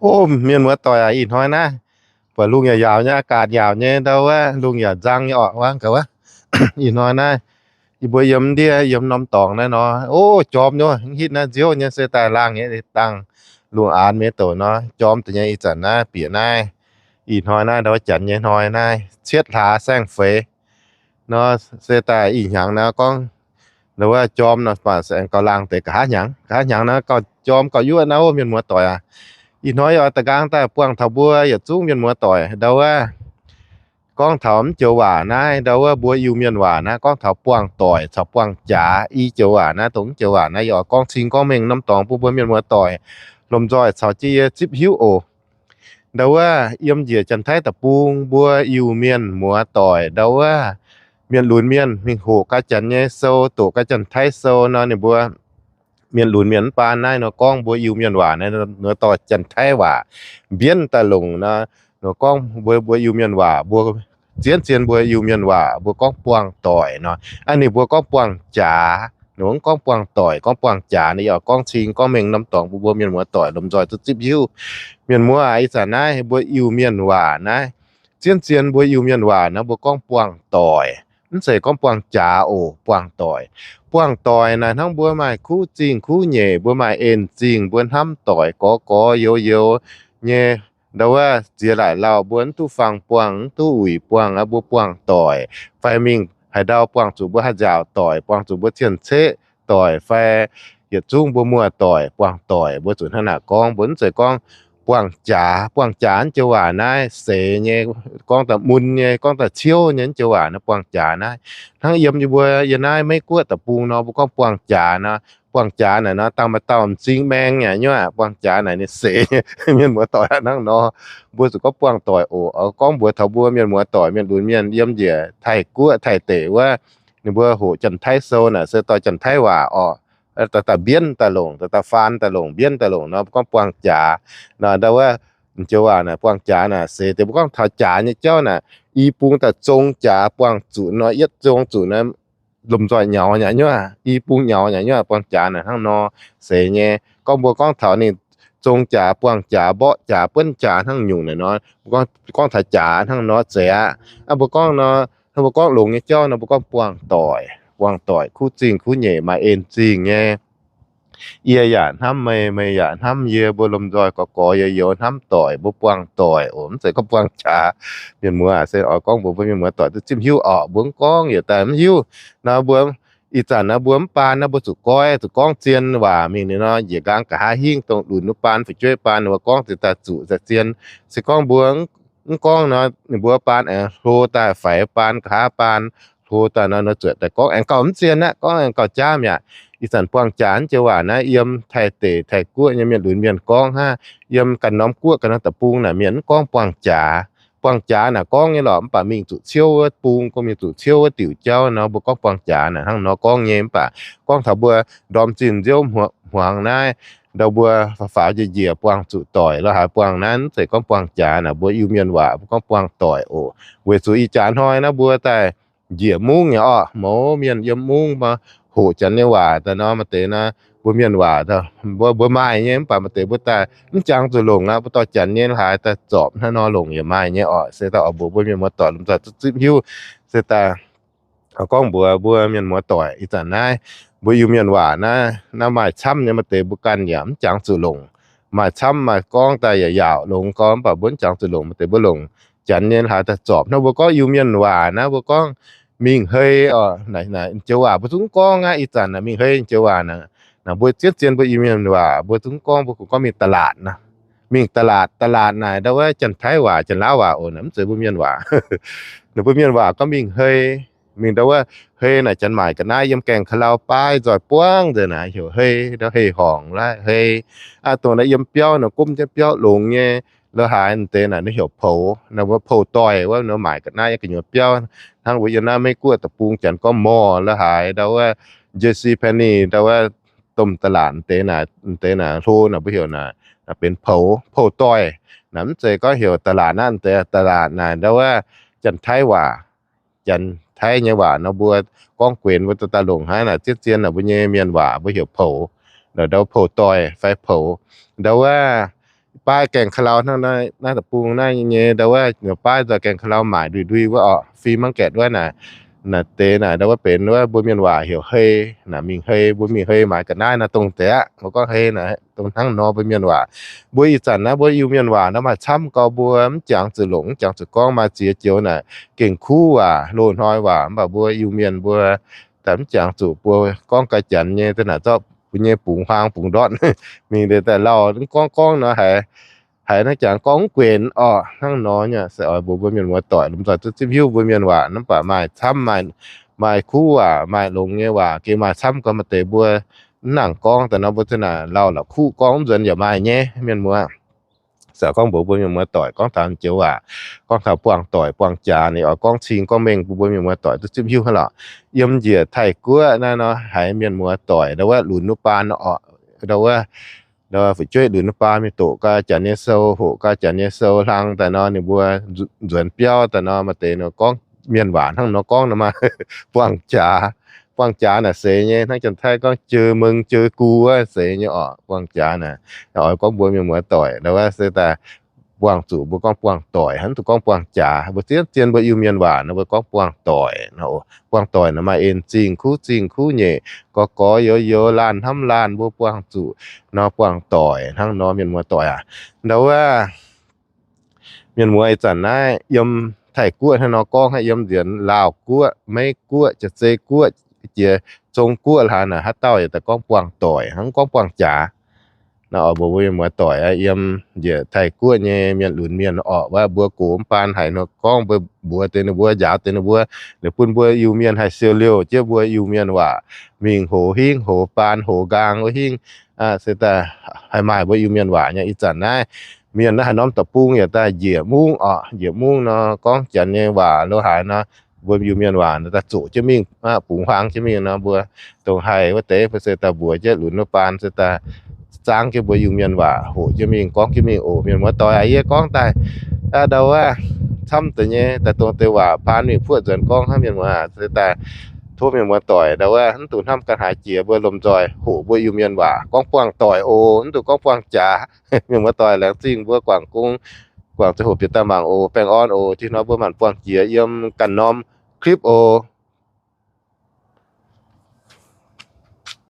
Mienh muoz-doic aac, ih hnoi naaiv buatc lungh yaac yaauc nyei, อากาศ yaauc nyei, ndau wuov lungh yaac nzang nyei orqc, wuov gauh wuov. Ih hnoi naaiv yie mbuo yiem ndiev yiem norm dorngx naaiv nor, o, jorm nyei, mv hitv naaiv nziouv nyei, se daaih laangh nyei dangh lungh aanx mienh douc nor, jorm deix nyei. Ih zanc naaiv bieqc naaiv, ih hnoi naaiv ndau wuov janx nyei hnoi naaiv cietv hlaax saeng-feix nor, se daaih ih hnyangx naaiv gorngv ndau wuov jorm nor, baac se aengx gauh laangh deix. Nqa'haav hnyangx, nqa'haav hnyangx naaiv gauh jorm gauh yuoqv naaiv, o, mienh muoz-doic aac. Ih hnoi yie oix da'nqaang daaih buangh taux mbuo yietc zungv mienh muoz-doic ndau wuov gorngv taux mv joux waac naaiv, ndau wuov mbuo Iu-Mienh waac naaiv gorngv taux buangh doic caux buangh jaax. I joux waac naaiv, dongh mv joux waac naaiv yie oix gorngv cing gorngv mengh norm dorngx bun mbuo mienh muoz-doic lomh nzoih caux jienv yie zipv hiuv oc. Ndau wuov yiem njiec Janx-Taiv deic-bung mbuo Iu-Mienh muoz-doic, ndau wuov mienh lunx mienh mingh hoqc gaax Janx nyei sou, doqc gaax Janx-Taiv sou nor, ninh mbuo mienh lunx mienh mv baan naaiv nor gorngv mbuo Iu-Mienh waac naaiv nor dorh Janx-Taiv waac mbienv daaih longc nor, nor gorngv mbuo, mbuo Iu-Mienh waac mbuo, zien-zien mbuo Iu-Mienh waac mbuo gorngv buangh doic nor. Aa, ninh mbuo gorngv buangh jaax, ninh mbuo mv gorngv buangh doic, gorngv buangh jaax nor. Yie oix gorngv cing gorngv mengh norm dorngx bun mbuo mienh muoz-doic lomh nzoih duqv zipv hiuv. Mienh muoz aac, ih zanc naaiv mbuo Iu-Mienh waac naaiv, zien-zien mbuo Iu-Mienh waac naaiv mbuo gorngv buangh doic, mv zeiz gorngv buangh jaax oc, buangh doic. Buangh doic naaic hnangv mbuo maaih kuv zingh kuv nyeic, mbuo maaih en zingh, mbuo hnamv doic gorx-gorx youz-youz nyei, ndau wuov ziex laaic lauh mbuo mv duqv fangx buangh, mv duqv uix buangh aqv, mbuo buangh doic. Fai mingh haaix ndau buangh zuqc mbuo haaix nziaauc doic, buangh zuqc mbuo cien-ceqv doic, fai yietc zungv mbuo muoz-doic buangh doic, mbuo zuqc hnangv naaic gorngv. Mbuo mv zeiz gorngv buangh jaax. Buangh jaax naaiv joux waac naaiv seix nyei, gorngv daaih mun nyei, gorngv daaih ciouv nyei, naaiv joux waac naaiv buangh jaax naaiv. Hnangv yiem yie mbuo yie naaiv Meiv Guoqv deic-bung nor, mbuo gorngv buangh jaax nor, buangh jaax naaic nor, dangh maaih dauh m'zing maeng yaac nyuoqv, buangh jaax naaic ninh seix nyei. Mienh muoz-doic hnangv nor, mbuo zuqc gorngv buangh doic oc. Gorngv mbuox taux mbuo mienh muoz-doic, mienh lunx mienh yiem njiec Taiv-Guoqv, Taiv deic wuov, ninh mbuo hoqc Janx-Taiv sou naaic se dorh Janx-Taiv waac oc, daaih mbienv daaih longc, daaih faan daaih longc, mbienv daaih longc nor, mbuo gorngv buangh jaax nor. Ndau wuov joux waac naaic buangh jaax naaic seix deix mbuo gorngv taux jaax nyei jauv naaic, i bung daaih zong jaax buangh zuqc nor, yietv zong zuqc nor, lomh nzoih nyaux nyaac nyuoqv, i bung nyaux nyaac nyuoqv. Buangh jaax naaic hnangv nor seix nyei. Gorngv mbuo gorngv taux ninh zong jaax, buangh jaax, mborqv jaax, buonv jaax hnangv nyungc naaic nor, mbuo gorngv taux jaax hnangv nor zeiz aqv. Aa, mbuo gorngv nor, hnangv mbuo gorngv longx nyei jauv nor, mbuo gorngv buangh doic. Buangh doic kuv zingh kuv nyeic, maaih en zingh nyei. Yie yaac hnamv meih, meih yaac hnamv yie, mbuo lomh nzoih gorx-gorx youz-youz hnamv doic, mbuo buangh doic oc. Mv zeiz gorngv buangh jaax. Mienh muoz aac, se oix gorngv mbuox mbuo mienh muoz-doic duqv zipv hiuv orqc. Mbuo mv gorngv yietc daaih mv hiuv nor, mbuo ih zanc naaiv mbuo mv baan naaiv mbuo zuqc goiv, zuqc gorngv zien waac mingh ninh nor, njiec nqaang nqa'haav hingv dongh lunx wuov baan, fu'jueiv baan ninh mbuo gorngv deix daaih zuqc daaih zien. Se gorngv mbuo mv gorngv nor, ninh mbuo baan aengx hlo daaih, faix baan, nqa'haav baan hlo daaih nor, nor zuotc daaih gorngv aengx gauh mv zien aqv, gorngv aengx gauh jaav mi'aqv. Ih zanc buangh jaax naaiv joux waac naaiv yiem Taiv deic, Taiv Guoqv nyei mienh lunx mienh gorngv hnangv. Yiem ganh norm guoqv, ganh norm deic-bung naaic mienh mv gorngv buangh jaax. Buangh jaax naaic gorngv nyei lorqc, mv baac mingh zuqc ciouv wuov bung, gorngv mingh zuqc ciouv wuov diuc jauv nor, mbuo gorngv buangh jaax naaic hnangv nor gorngv nyei. Mv baac gorngv taux mbuo ndorm zinh nziouv hmuangx naaiv, ndau mbuo faaux njiec njiec buangh zuqc doic lo haaix buangh naaiv, mv zeiz gorngv buangh jaax naaic, mbuo Iu-Mienh waac mbuo gorngv buangh doic oc. Weic zuqc ih jaax hnoi naaiv mbuo daaih njiec mungv nyei orqc, mouz mienh yiem mungv mbuo hoqc Janx nyei waac daaih nor, maaih deix naaiv mbuo mienh waac mbuo, mbuo maaih nyei, mv baac maaih deix mbuo daaih mv jangx zuqc longc aqv. Mbuo dorh Janx nyei haaix daaih zorpc hnangv nor longc yaac maaih nyei orqc. Se daaih oix mbuox mbuo mienh muoz-doic lomh nzoih duqv zipv hiuv. Se daaih gorngv mbuox mbuo mienh muoz-doic ih zanc naaiv mbuo Iu-Mienh waac naaiv, naaiv maaih camv nyei, maaih deix mbuo ganh yaac mv jangx zuqc longc. Maaih camv maaih gorngv daaih yaac yaauc longx gorngv, mv baac mbuo mv jangx zuqc longc. Maaih deix mbuo longc Janx nyei haaix daaih zorpc hnangv mbuo gorngv Iu-Mienh waac naaiv, mbuo gorngv mingh hei oc. Naaic joux waac mbuo zungv gorngv aqv. Ih zanc naaic mingh hei joux waac naaic, mbuo zien-zien mbuo Iu-Mienh waac mbuo zungv gorngv, mbuo kungx gorngv mingh ตลาด nor. Mingh ตลาด, ตลาด naaic ndau wuov Janx-Taiv waac, Janx-Laauv waac oc, naaic mv zeiz mbuo Mienh waac. Naaic mbuo Mienh waac gorngv mingh hei. Mingh ndau wuov hei naaic, Janx maaic ga'naaiv yiem gaengh ka'lau baav nzoih buangv nzengc naaic, heuc hei, ndau hei-horngc laaix hei. Aa, dongh naaiv yiem biauv naaic, gomv jienv biauv longx nyei lo haaix deix naaic, ninh heuc poux. Naaic mbuo poux doic wuov, ninh maaic ga'naaiv yiem gu'nyuoz biauv. Hnangv mbuo yiem naaiv Meiv Guoqv deic-bung Janx gorngv mall lo haaix, ndau wuov J C Penney, ndau wuov domh ตลาด deix naaic, deix naaic hlo naaic mbuo heuc naaic benx poux, poux doic. Naaic mv zeiz gorngv heuc ตลาด naaiv deix, ตลาด naaic ndau wuov Janx-Taiv waac, Janx-Taiv nyei waac nor, mbuo gorngv guenx mbuo daaih longc hnangv naaic, zien-zien naaic mbuo nyei Mienh waac mbuo heuc poux. Ndau poux doic fai poux. Ndau wuov baaix gaengh ka'lau hnangv naaiv deic-bung naaiv nyei, ndau wuov, baaix nzoih gaengh ka'lau maaic ndui-ndui wuov orqc, fim mangv gaetc wuov naaic. Naaic deix naaic ndau wuov benx wuov mbuo mienh waac heuc hei, naaic mingh hei, mbuo mingh hei maaiz ga'naaiv naaiv dongh deix aqv. Mbuo gorngv hei naaic dongh hnangv nor mbuo mienh waac. Mbuo ih zanc naaiv mbuo Iu-Mienh waac naaiv maaih camv gau, mbuo mv jangx zuqc longc, mv jangx zuqc gorngv, maaih ziex joux naaic gengh kuv waac, loz-hnoi waac, mv baac mbuo Iu-Mienh mbuo daaih mv jangx zuqc buo gorngv ga'janx nyei, daaih naaic zorqv mbuo nyei bungx huaang bungx ndortv mingh deix daaih lauh, gorngv gorngv nor haiz, haiz naaiv jangx gorngv mv guenx orqc. Hnangv nor nyei se oix mbuox mbuo mienh muoz-doic lomh nzoih duqv zipv hiuv mbuo mienh waac naaiv baac maaih camv, maaih kuv waac, maaih longx nyei waac, gengh maaih camv gau. Maaih deix mbuo mv nangc gorngv daaih nor, mbuo za'naaic lauh la'kuqv gorngv mv nzuonx yaac maaih nyei, mienh muoz. Se gorngv mbuox mbuo mienh muoz-doic gorngv taux joux waac, gorngv taux buangh doic buangh jaax, ninh oix gorngv cing gorngv mengh bun mbuo mienh muoz-doic duqv zipv hiuv hnangv lorqc. Yiem njiec Taiv-Guoqv naaiv nor haiz mienh muoz-doic ndau wuov lunx wuov baan orqc, ndau wuov, ndau wuov fu'jueiv lunx wuov baan mingh doqc ga'janx nyei sou, hoqc ga'janx nyei sou hlang daaih nor, ninh mbuo nzuonx biauv daaih nor, maaih deix nor gorngv mienh waac hnangv nor gorngv nor maaih buangh jaax. Buangh jaax naaic seix nyei, hnangv Janx-Taiv gorngv jeu meng jeu gu wuov seix nyei orqc. Buangh jaax naaic, oix gorngv mbuox mienh muoz-doic ndau wuov se daaih buangh zuqc mbuo gorngv buangh doic, hnangv duqv gorngv buangh jaax. Mbuo zien-zien mbuo Iu-Mienh waac nor mbuo gorngv buangh doic. Buangh doic naaic maaih en zingh kuv zingh kuv nyeic, gorx-gorx youz-youz, laanh hnamv laanh, mbuo buangh zuqc nor buangh doic hnangv nor, mienh muoz-doic aac. Ndau wuov mienh muoz ih zanc naaiv yiem Taiv-Guoqv hnangv nor gorngv, yiem nzienx Laauv-Guoqv, Meiv-Guoqv, Jaav-Zei-Guoqv, jiex Zong-Guoqv hlaax naaic haaix dauh yaac daaih gorngv buangh doic, hnangv gorngv buangh jaax. Naaiv oix mbuox mbuo mienh muoz-doic aqv, yiem njiec Taiv-Guoqv nyei mienh lunx mienh orqc, wuov mbuo gox mv baan haiz nor gorngv, mbuo mbuox deix ninh mbuo, njaaux deix ninh mbuo, liuz bun mbuo Iu-Mienh haih siou liouh jienv mbuo Iu-Mienh waac mingh hoz hingv, hoz baan, hoz nqaang wuov hingv, se daaih haih maaih mbuo Iu-Mienh waac nyei. Ih zanc naaiv mienh naaiv haaix norm deic-bung yaac daaih njiec mungv orqc, njiec mungv nor gorngv Janx nyei waac lo haaix nor, mbuo Iu-Mienh waac daaih zoqc jienv mingh, bungx huaang jienv mingh nor, mbuo dongh haih wuov deix mbuo se daaih mbuox jienv lunx wuov baan se daaih zaangv jienv mbuo Iu-Mienh waac hoqc jienv mingh, gorngv jienv mingh oc. Mienh muoz-doic aac, yie gorngv daaih ndau wuov camv deix nyei, daaih dongh deix waac paan mingh puoqv nzuonx gorngv hnangv, mienh muoz se daaih tov mienh muoz-doic ndau wuov mv dungx hnamv ganh haaix jiex, mbuo lomh nzoih hoqc mbuo Iu-Mienh waac gorngv buangh doic oc, mv dungx gorngv buangh jaax. Mienh muoz-doic laengz zingh mbuo guangc gong, guangc ziangh hoc bieqc daaih mangc oc. Baengh orn oc. Tih hnoi mbuo maanc buangh jiex yiem ganh norm clip oc.